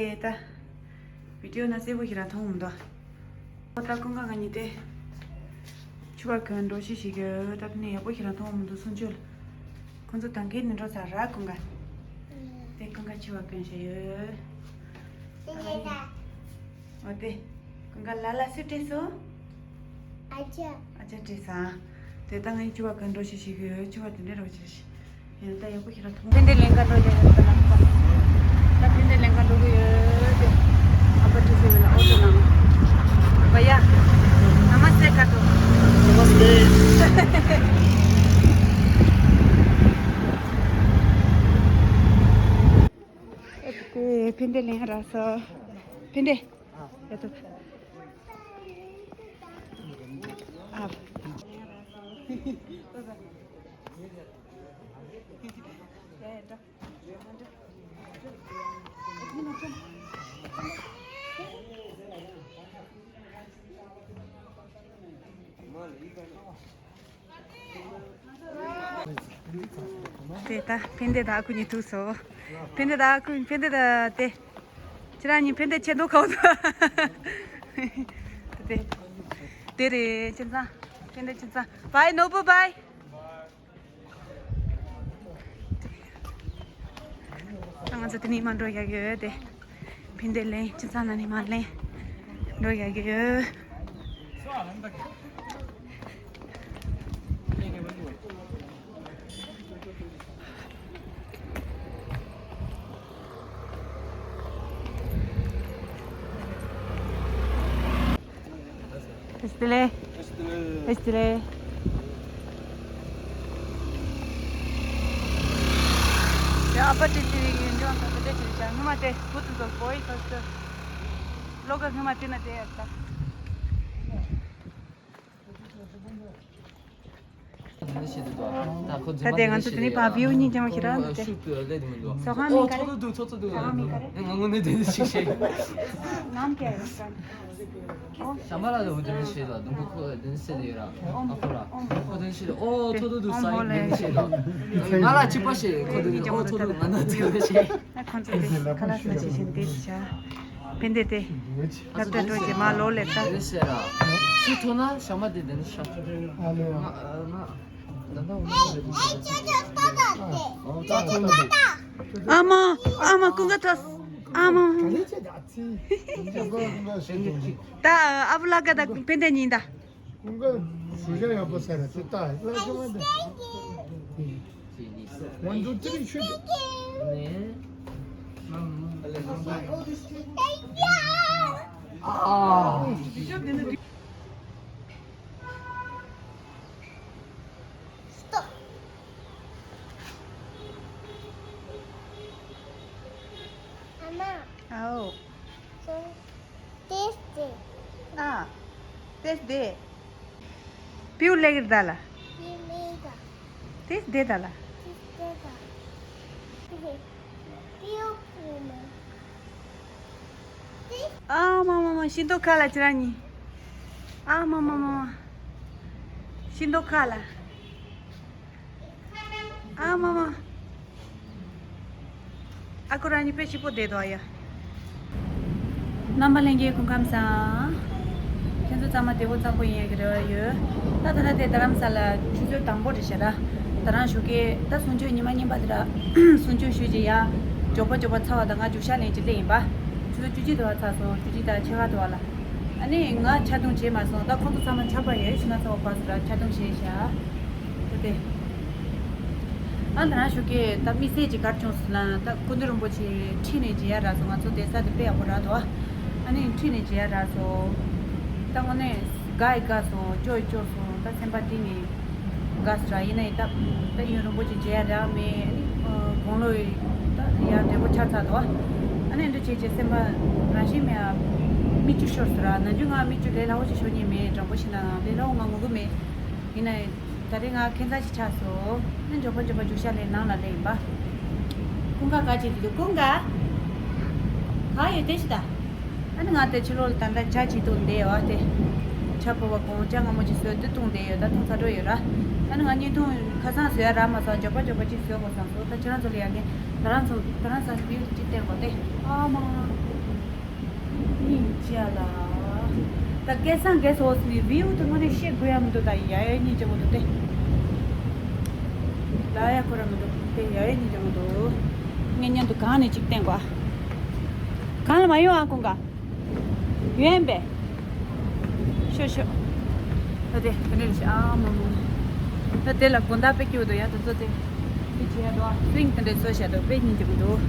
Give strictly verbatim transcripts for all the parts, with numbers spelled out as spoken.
ཨེ་ད། བི་ཌི་ཡོ་ནང་གསལ་པོ་ཞིག་རང་མཐོང་མི་འདུག་ཨོ་ད་ཀུན་དགའ་ང་གཉིས་དེ། ཕྱུ་པ་གོན་འགྲོ་ཤི་ཞིག་ཡོད། ད་དེ་ནས་ཡག་པོ་ཞིག་རང་མཐོང་མི་འདུག་སུང་ཆོས་ལ། ཁོང་ཚོ་ད་གིན་ནས་འགྲོ་ཚར་ར་ཀུན་དགའ། དེ་ཀུན་དགའ་ཕྱུ་པ་གོན་བཞག་ཡོད། ཨོ་དེ། ཀུན་དགའ་ལ་ལ་སུ་སྤྲད་སོང་། ཨ་ཅག་ཨ་ཅག་སྤྲད་སོང་། དེ་ད་ངས་ཕྱུ་པ་གོན་འགྲོ་ཤི་ཞིག་ཡོད། ཕྱུ་པ་དེ་འདྲ་རོ་ཅི་ཞིག་ཡིན་ད་ཡག་པོ་ཞིག་ར་མཐོང་། ཕན་བདེ་ལེན་ག་འགྲོ་ཡ་ཡོད་ད་ལ། ད་ཕན་བདེ་ལེན་ག་འགྲོ་གི་ཡོད་དེ། ཨ་ཕ་ཏི་སེ་བེ་ལ་ཨོ་ཏོ་ནང་། བ་ཡ། ན་མ་སྟེ་ཀ་ཏོ། ན་མ་སྟེ། ཨེ་ཕན་བདེ་ལེན་ར་སོ། ཕན་བདེ། ཡ་ཏོ། ཨ། དེ་ད་ཕན་བདེ་དང་ཨ་ཁུ་གཉིས་ཐུག་སོང་། ཕན་བདེ་དང་ཨ་ཁུ་ཕན་བདེ་དང་དེ། ཁྱེད་རང་གཉིས་ཕན་བདེ་ཆེ་མདོག་ཁ་པོ་འདུག་དེ། དེ་རེད་ཁྱིམ་ཚང་། ཕན་བདེ་ཁྱིམ་ཚང་། བའི་ནོར་བུ་བའི། ང་ཚོ་དེ་ནས་མར་འགྲོ་ཡག་ཡོད་དེ། ཕན་བདེ་ལེན་ཁྱིམ་ཚང་ནང་ནས་མར་ལེན། འགྲོ་ཡག་ཡོད། Estile. Estile. ཡ་ཨ་ཕ་ཏི་སེ་བེ་ཡུལ་ལྗོངས་ས་ཁུལ་དེ་ཅིག་བྱ། སྔོན་མ་དེ་བུ་དེ་ཚོ་བོད་ཡིག་ཁ་ཤས་ལོ་ག་སྔོན་མ་དེ་ན་དེ་ཡ་ད། ད་དེ་ང་ཚོ་དེ་ནས་བ་བིའུ་གཉིས་ཀྱང་ཁྱེད་རང་དེ། སོ་ཧ་མི་ཀ་རེ། སོ་ཧ་མི་ཀ་རེ། ང་ངོ་ནས་དེ་འདྲ་ཞིག་བཤད། ནམ་ཀྱ་རེ་སོ། ཞྭ་མ་ལ་ལ་འོ་དེ་འདྲ་བཤད་ལ་དུམ་བུ་ཁོ་དེ་འདྲ་བཤད་དེ་ཡོད་ར། ཨ་ཁོ་ར་ཁོ་དེ་འདྲ་བཤད་ཨོ་ཐོ་ཐོ་དུ་ས་ཡིན་དེ་འདྲ་བཤད་ལ། ང་ལ་གཅིག་པ་བཤད་ཁོ་དེ་འདྲ་ཨོ་ཐོ་ཐོ་ང་ན་དེ་འདྲ་བཤད། ཁོང་ཚོ་དེ་ཁ་ལག་ཟ་བྱེད་བཞིན་དེ་བྱ། ཕན་བདེ་དེ། ལབ་ད་འགྲོ་རྗེས་མ་ལོ་ལེབ་ད། དེ་ཟེར་ར། སུ་ཐོ་ན་ཞྭ་མ་དེ་དེ་ནི་ཤ། ང་ང་ད་ལྟ་འོ་ན་རེད་དེ་ཟེར། ཨོ་ད་ཐོ་ན་དེ། ཨ་མ། ཨ་མ་ཀུན་དགའ་ཐོས། ཨ་མ། ད་ཨ་བུ་ལ་ག་ད་ཕན་བདེ་ཉིན་ད། ཀུན་དགའ་ཞུ་བྱ་ཡག་པོ་ཟེར་ར་དེ་ལྟ་ལ་ཞུ་བ་འདི། One, two, three, shoot. ཨ། Stop. ཨ་མ། ཨའོ། This day. ཨ། This day. Piu legri dala. Piu legri. This day dala. This day dala. Piu piu. ཨ་མ་མ་མ་ཤིང་ཏོག་ཁ་ལ་ཅི་ར་ཉི། ཨ་མ་མ་མ་མ། ཤིང་ཏོག་ཁ་ལ། ཨ་མ་མ། ཨ་ཁུ་རང་གཉིས་དཔེ་སྐྱིད་པོ་བསྡད་འདུག་ཨ་ཡ། རྣམ་པ་ལྷན་རྒྱས་སྐུ་ཁམས་བཟང་། ཁྱེད་ཚོ་ཚང་མ་བདེ་པོ་གཙང་པོ་ཡིན་ཡ་གི་རེ་བ་ཡོད། ད་ད་ལྟ་དེ་རྡ་རམ་ས་ལ་ཆུ་ཚོད་དང་པོ་རེད་ཤག་ར། ད་རང་ཞོགས་ཀས་ད་གསུང་ཆོས་ཉི་མ་གཉིས་པ་དེ་ར། གསུང་ཆོས་ཞུས་རྗེས་ཡ། མགྱོགས་པོ་མགྱོགས་པོ་ཚར་བ་དང་ང་རྒྱུག་ཤར་ལེན་གྱི་སླེབས་ཡིན་པ། ཆུ་ཚོད་བཅུ་གཅིག་དེ་བ་ཚར་སོང་། བཅུ་གཅིག་དང་ཕྱེད་ཀ་དེ་བ་ལ། ཨ་ནི་ང་ཆ་རྡུང་བྱས་མ་སོང་། ད་ཁོང་ཚོ་ཚང་མ་ཆར་པ་ཡོད་ཤི་ན་ཚ་བ་བ་སུ་ར་ཆ་རྡུང་བྱས་ཤག་དེ་དེ། ཨ་ད་རང་ཞོགས་ཀས་ད་དམིགས་བསལ་གྱི་གར་བྱུང་སོང་ལ་ད་སྐུ་མདུན་རིན་པོ་ཆེ་ཁྲིད་ནས་མཇལ་ཡ་རག་སོང་། ང་ཚོ་བསྡད་ས་དེ་དཔེ་ཡག་པོ་རག་འདུག་ཨ་ནི་ཁྲིད་ནས་མཇལ་ཡ་རག་སོང་། ད་དངོས་གནས་དགའ་ཡི་དགའ་སོང་། སྐྱོ་ཡི་སྐྱོ་སོང་། ད་སེམས་པ་གཏིང་ནས་དགའ་སོང་ར། ཡིན་ན་ཡིན་ད་ད་ཡུན་རིང་པོ་ཅིག་མཇལ་ཡ་རག་མེད། ཨ་ནི་དགུང་ལོ་ཡི་ད་ཡར་བགྲེས་པོ་ཆགས་ཚར་འདུག་ཨ་ནི་འདི་བྱས་བྱས་སེམས་པ་རང་བཞིན་མེད་ཨ། མིག་ཆུ་ཤོར་སོང་ར། ནམ་རྒྱུན་ང་མིག་ཆུ་ལས་སླ་བོ་ཞིག་ཤོར་མཁན་མེད། དྲང་པོ་བཤད་ན་ལས་སླ་བོ་ང་ངུ་གི་མེད། ཡིན་ན་ཡིན། ད་རེས་ང་ཁྱད་མཚར་ཞིག་ཆགས་སོང་། ནི་མགྱོགས་པོ་མགྱོགས་པོ་རྒྱུག་ཤར་ལེན་ནང་ལ་སླེབས་ཡིན་པ། ཀུན་དགའ་ག་ཅིག་འདུག་ཀུན་དགའ། ག་ཡོད་དེ་ཞིག་ད། ཨ་ནི་ང་དེ་ཕྱི་ལོགས་ལ་ད་ལྟ་ཇ་ཅིག་འཐུང་བསྡད་ཡོད་དེ། ཇ་ཕོར་པ་གང་ཇ་མངར་མོ་ཅིག་བཟོས་ཏེ་འཐུང་བསྡད་ཡོད། ད་འཐུང་ཚར་འགྲོ་ཡོད་ར། ཨ་ནི་ང་གཉིས་འཐུང་ཁ་སང་བཟོས་ཡ་རག་མ་སོང་། མགྱོགས་པོ་མགྱོགས་པོ་ཅིག་བཟོས་དགོས་བསམ་སོང་། ད་ཁྱེད་རང་ཚོ་ལ་ཡ་ངས་ད་རང་ཚོ་ད་རང་ཚོ་བིའུ་དེ་ཅིག་བསྟན་དགོས་ཏེ། ཨ་མ། ཡ་ལ། ད་སྐལ་བཟང་གེ་སོ་སི་ནི་བིའུ་དེ་དངོས་གནས་བཤད་དགོས་ཡ་མི་འདུག་ད་ཡ་ཡ་གཉིས་ཀྱི་འོ་དེ་དེ། ལ་ཡ་ཁོ་ར་མི་འདུག་དེ་ཡ་ཡ་གཉིས་ཀྱི་འོ་དོ། ངས་མཉམ་དུ་གང་ནས་ཅིག་བསྟན་གོ། གང་ལ་མ་ཡོང་ཨ་ཁོང་ག་ཡོན་པས། ཤོ་ཤོ། ད་དེ་དེ་འདྲ་རེད་ཤག་ཨ་མ་མ། ད་དེ་ལ་དགོང་དག་དཔེ་སྐྱིད་འདུག་ཡ་ད་ཚོ་དེ། དེ་བྱས་འགྲོ་ཨ་སིང་དེ་འདྲ་བཟོ་བྱ་འདུག་དཔེ་སྙིང་རྗེ་མི་འདུག་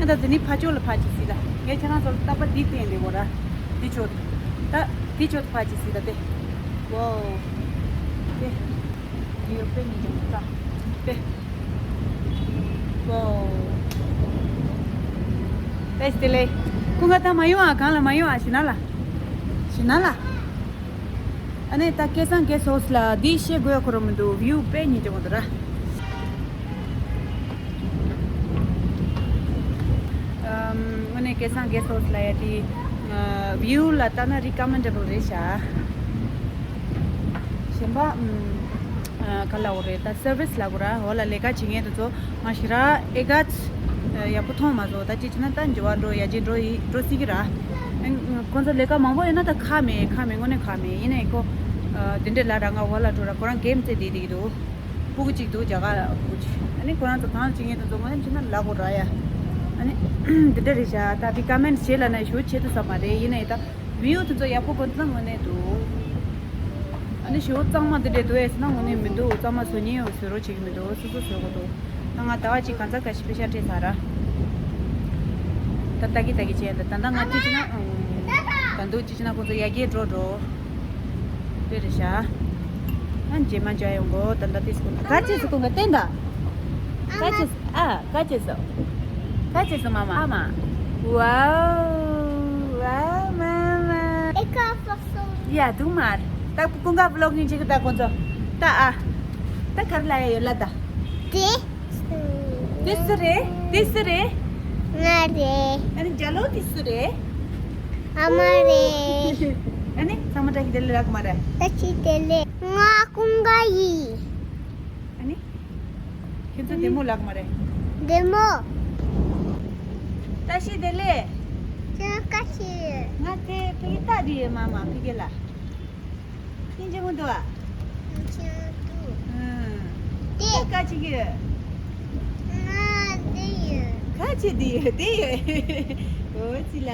ཨ་ད་དེ་ནི་ཕ་ཕྱོགས་ལ་ཕར་ཅིག་སྲིད་ད་ངས་ཁྱེད་རང་ཚོར་རྟག་པར་འདི་བསྟན་ལེ་གོ་ར། འདི་ཕྱོགས། ད་འདི་ཕྱོགས་ཕར་ཅིག་སྲིད་ད་དེ། ཝའོ། དེ། འདི་ཡོད་དཔེ་སྙིང་རྗེ་མི་འདུག་ད། དཔེ། ཝའོ། བཀྲ་ཤིས་བདེ་ལེགས། ཀུན་དགའ་ད་མ་ཡོང་ཨ་གང་ལ་མ་ཡོང་ཨ་ཞི་ན་ལ། ཞི་ན་ལ། ཨ་ནི་ད་སྐལ་བཟང་གེ་སོ་སི་ལ་འདི་བཤད་དགོས་ཁོ་རང་མི་འདུག་བིའུ་དཔེ་སྙིང་རྗེ་མོ་འདུག་ར། ཨམ། དངོས་གནས་སྐལ་བཟང་གེ་སོ་སི་ལ་ཡ་དེ་བིའུ་ལ་ལྟ་ན་རི་ཀ་མེན་ཌེ་བལ་རེད་ཤག་གཞན་པ་ཨམ། ག་ལ་འོ་རེད་ད་སར་བིས་ལ་གོ་ར་འོ་ལ་ལས་ཀ་བྱེད་མཁན་དེ་ཚོ། ང་ཞེ་དྲག་ཨེ་ག་ཡག་པོ་མཐོང་མ་སོང་། ད་ཅི་བྱས་ན་ད་འགྱུར་བ་འགྲོ་ཡར་རྒྱས་འགྲོ་ཡི་འགྲོ་སྲིད་ཀྱི་ར། ཁོང་ཚོ་ལས་ཀ་མང་པོ་ཡོད་ན་ད་ཁག་མེད་ཁག་མེད་དངོས་གནས་ཁག་མེད་ཡིན་ནའི་ཁོ། དེ་འདྲས་ལ་ར་ང་འོ་ལ་འགྲོ་ར་ཁོ་རང་གེམ་རྩེ་བསྡད་བསྡད་ཀྱི་འདུག་སྤུ་གུ་གཅིག་འདུག་རྒྱ་གར་སྤུ་གུ་གཅིག་ཨ་ནི་ཁོ་རང་ཚོ་གང་ལ་བྱེད་མཁན་དེ་ཚོ་ངོ་ནས་བྱས་ན་ལ་གོ་ར་ཡ། ཨ་ནི་དེ་འདྲས་རེད་ཤག་ད་བི་ཀ་མེན་ཊི་བྱེད་ལ་ན་ཞུ་བྱེད་ཐུབ་ས་མ་རེད་ཡིན་ནའི་ད། བིའུ་དེ་ཚོ་ཡག་པོ་དགོས་ན་དངོས་གནས་འདུག་ཨ་ནི་ཞེ་པོ་གཙང་མ་དེ་འདྲས་འདུག་ཨེ་ཟེར་ན་དངོས་གནས་མི་འདུག་གཙང་མ་བཟོ་མཁན་ཡང་བཟོ་རོགས་བྱེད་ཀྱི་མི་འདུག་སོ་སོ་བཟོ་དགོས་འདུག་ད་ང་ཟླ་བ་གཅིག་གང་ཚ་ག་ཞིག་པེ་ཤ་སྤྲད་ཚར་ར། ད་ལྟ་གི་ལྟ་གི་བྱས་ད་ད་ལྟ་ང་ཅི་བྱེད་ན་ཨང་། ད་འདུག་ཅི་བྱེད་ན་ཁོ་ཚོ་ཡར་རྒྱས་འགྲོ་འགྲོ། དཔེ་རེད་ཤག་ཨ་རྗེས་མ་མཇལ་ཡོང་གོ་ད་ལྟ་ཏིས་ཀུན་ག་ཅེས་སུ་ཀུན་ག་བསྟན་ད། ག་ཅེས་ཨ་ག་ཅེས་སུ། ག་ཅེས་སུ་མ་མ་ཨ་མ། ཝའོ། ཝའོ་མ་མ། ཨེ་ཁ་ཕོག་སོང་། ཡ་དུ་མར། ད་ཀུན་ག་བི་ལོག་ཡིན་ཅིག་ད་ཀུན་ཚོ། ད་ཨ། ད་གར་ལ་ཡ་ཡོད་ལ་ད། དེ། དེ་སུ་རེད། དེ་སུ་རེད། ང་རེད། ཨ་ནི་རྒྱ་ལོ་དེ་སུ་རེད། ཨ་མ་རེད། ཨ་ནི་ཚང་མ་བཀྲ་ཤིས་བདེ་ལེགས་ལབ་མ་རེད། བཀྲ་ཤིས་བདེ་ལེགས། ང་ཀུན་དགའ་ཡིན། ཨ་ནི། ཁྱེད་ཚོ་བདེ་མོ་ལབ་མ་རེད། བདེ་མོ། བཀྲ་ཤིས་བདེ་ལེགས། བཀྲ་ཤིས། ང་དེ་ཕ་གི་ལྟ་དུས་ཡོད་མ་མ་ཕ་གི་ལ། སྙིང་རྗེ་མོ་འདུག་ཨ། སྙིང་རྗེ་མོ་འདུག་ཨང་། དེ་ཀ་ཅིག་གི། ང་འདི་ཡོད། ཁ་ཆེ་འདི་ཡོད་དེ་ཡོད། འོ་ཅི་ལ།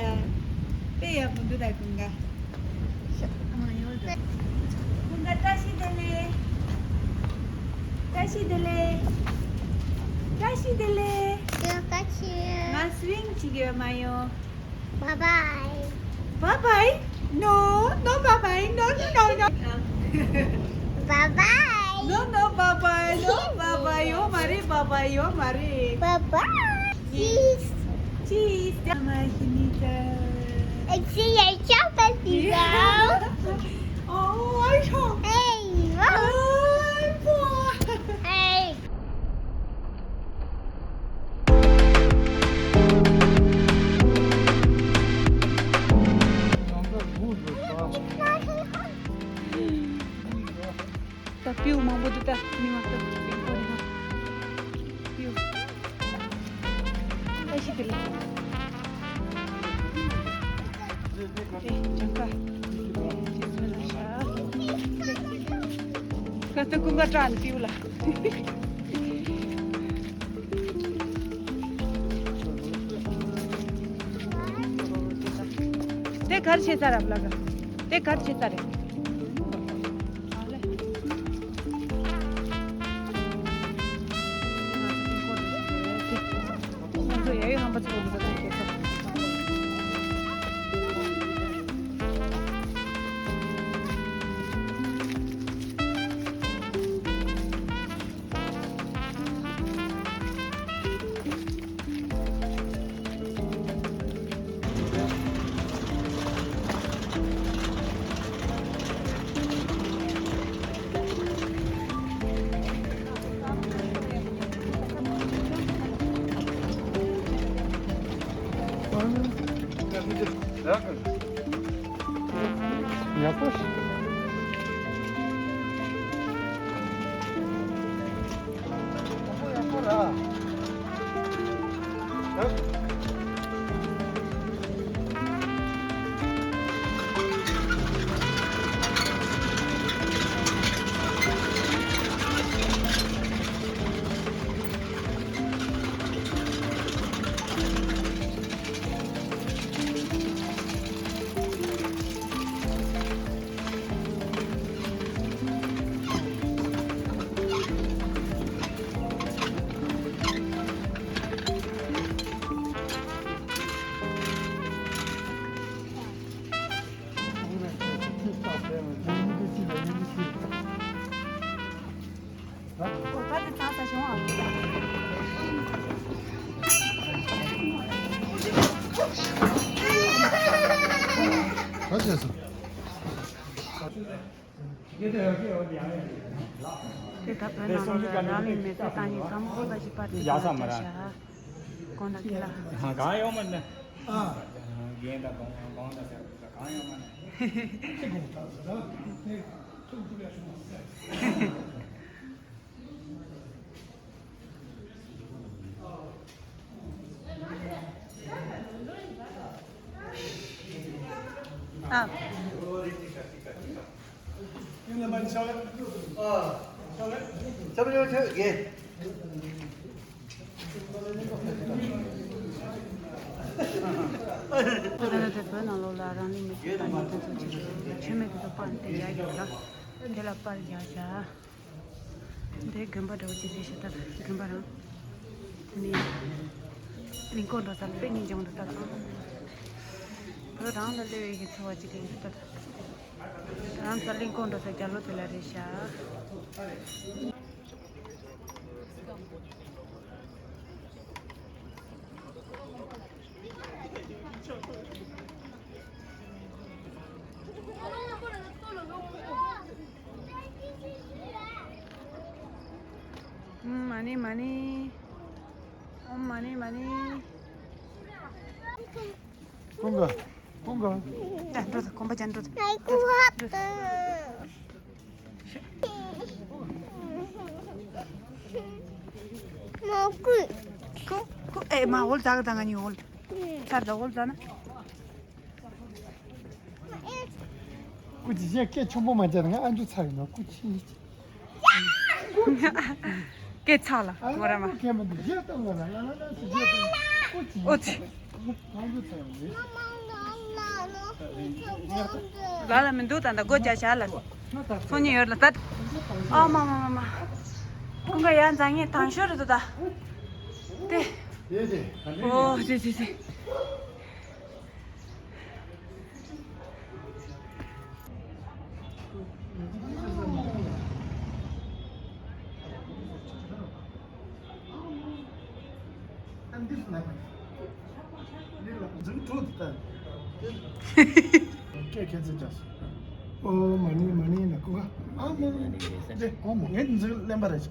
དཔེ་ཡག་པོ་འདུག་ད་ཀུན་དགའ། ཤ་ཨ་མ་ཡོད་འདུག་ཀུན་དགའ་བཀྲ་ཤིས་བདེ་ལེགས། བཀྲ་ཤིས་བདེ་ལེགས། བཀྲ་ཤིས་བདེ་ལེགས། ཡ་བཀྲ་ཤིས། ང་སུ་ཝིང་ཅིག་ཡོད་མ་ཡོང་། Bye bye. Bye bye. No, no bye bye. No, no, no, no. Bye bye. No, no bye bye. No bye bye. ཡོད་མ་རེད། Bye bye ཡོད་མ་རེད། Bye bye. Cheese. Cheese. Mama Shinita. I see a chocolate. Oh, I saw. Hey, what? Oh, boy. Hey. ད་སྤྲེའུ་མང་པོ་འདུག་ད་མི་མང་པོ་འདུག་སྤྲེའུ། ཨ་ཤི་དེ་ལ། ཨེ་ཅང་ཀ། ཁ་ཏུ་ཀུན་དགའ་སྐྲག་ནས་སྤྲེའུ་ལ། དེ་གར་ཆེ་ས་རབ་ལ་ག་དེ་གར་ཆེ་ས་རེད། ག་བྱས་སོང་། དེ་ད་བོད་ནང་ལོགས་ལ་རང་ལུས་མེར་སྲེག་བཏང་མཁན་དཀའ་མོ་ཁོ་པ་ཞིག་པར་དེ་ཡག་ས་མ་རེད། དགོངས་དག་ཁྱེད་ལ། གང་ཡོང་མ་ནི། ཨ། རྒན་དང་གོང་གོང་དང་ཟེར་གང་ཡོང་མ་ནི། ཁྱེད་དགོངས་དག་ཟེར་ད་ནི་ཐུག་ཐུག་ཡ་བྱུང་བ་ཟེར། ཨ། ད་ལྟ་དེ་བོད་ནང་ལོགས་ལ་རང་ལུས་མེར་སྲེག་བཏང་མཁན་དེ་ཚོ་ཅིག་མཆོད་མེ་དེ་ཚོ་སྤར་དེ་ཡག་ཡོད་ལ། དེ་ལ་པར་རྒྱག་བྱ། འདི་དགོན་པ་འདྲ་བོ་ཅིག་རེད་ཤག་ད་དགོན་པ་རང་། དེ་ནས་གླིང་སྐོར་འགྲོ་ས་དཔེ་སྙིང་རྗེ་མོ་འདུག་ད་ཚང་། བོད་རང་ལ་སླེབས་ཡས་ཀྱི་ཚོར་བ་ཅིག་སླེབས་འདུག་ད། རང་ཚོ་གླིང་སྐོར་འགྲོ་ས་རྒྱ་ལོ་དེ་ལ་རེད་ཤག་ཨུམ་མ་ཎི་མ་ཎི། ཨོཾ་མ་ཎི་མ་ཎི། ཀུན་དགའ། ཀུན་དགའ། ད་འགྲོ་ད་གོམ་པ་ཅན་འགྲོ་ད། ཀུ་ཀུ་ཀུ་ཨེ་མ་འོལ་ཙག་ད་ང་གཉིས་འོལ། ཚར་ད་འོལ་ཙ་ན། སྐུ་མཁྱེན་སྐད་ཆེན་པོ་མ་བྱས་ན་ང་ཨ་མཆོག་ཚར་ཡིན་ནོ་སྐུ་མཁྱེན། སྐད་ཚག་ལ་ངོ་ར་མ། སྐད་མི་འདུག་རྗེས་གཏོང་ངོ་ན་ལ་ལ་ལ་ཞིག་རྗེས་གཏོང་སྐུ་མཁྱེན། ཨོ་ཙི། ཨ་མཆོག་ཚར་ཡིན་ནི། ལ་ལ་མི་འདུག་ད་ད་སྒོ་རྒྱག་བྱ་ལ། ཚོང་ཉིད་ཡོད་ལ་ད། ཨ་མ་མ་མ་མ། ཀུན་དགའ་ཡ་འཛམ་ངས་དང་ཤོར་རེད་ད། དེ། ཨོ་ཙི་ཙི་ཙི། འཛིན་གྲོགས་དེ་ལྟ། སྐད་ཁྱད་ཚད་ཅག་སོ། ཨོ་མ་ཎི་མ་ཎི་ན་ཀུན་དགའ། ཨ་མ་ཎི་ནི་ཟེར། ཨོ་མ་ངས་འཛིན་གླེན་པ་རེད།